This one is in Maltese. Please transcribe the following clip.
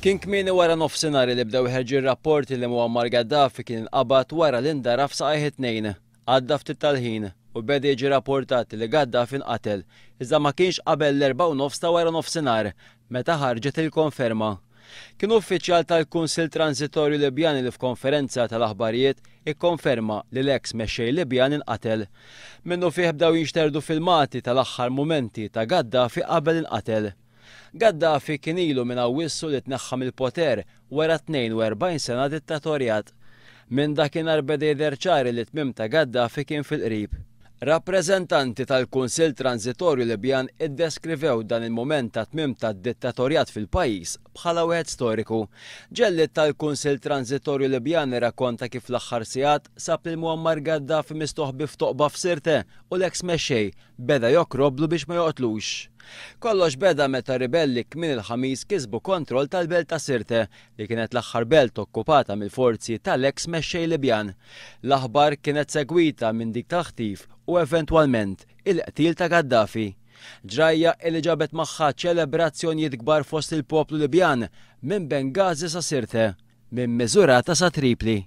Kien kmieni wara nofsinhar li bdew jħerġu r-rapporti li Muammar Gaddafi kien inqabad wara li ndarab f'saqajh it-Tnejn. Għadda ftit tal-ħin u beda jiġi rapportat li Gaddafi nqatel, iżda ma kienx qabel l-4:30 ta' wara nofsinhar meta ħarġet il-konferma. Kien uffiċjal tal-Kunsill Transitorju Libjan li f'konferenza tal-aħbarijiet ikkonferma li l-eks mexxej Libjan inqatel. Minnufih bdew jinxterdu filmati tal-aħħar mumenti ta' Gaddafi qabel inqatel. Gaddafi kien ilu minn Awwissu li tneħħa mill-poter wara 42 sena dittatorjat. Minn dakinhar beda jidher ċar li t-tmiem ta' Gaddafi kien fil-qrib. Rappreżentanti tal-Kunsill Transitorju Libjan iddeskrivew dan il-mument ta' tmiem tad-dittatorjat fil-pajjiż bħala wieħed storiku. Ġellied tal-Kunsill Transitorju Libjan irrakkonta kif l-aħħar sigħat sab lil Muammar Gaddafi mistoħbi f'toqba f'Sirte u l-eks mexxej beda jokroblu biex ma joqtlux. Kollox beda meta ribelli kmieni l-Ħamis kisbu kontroll tal-belt ta' Sirte, li kienet l-aħħar belt okkupata mill-forzi tal-eks mexxej Libjan. L-aħbar kienet segwita minn dik tal-ħtif u eventwalment il-qtil ta' Gaddafi. Ġrajja li ġabet magħha ċelebrazzjonijiet kbar fost il-poplu Libjan minn Benghazi sa Sirte, minn Misurata sa Tripli.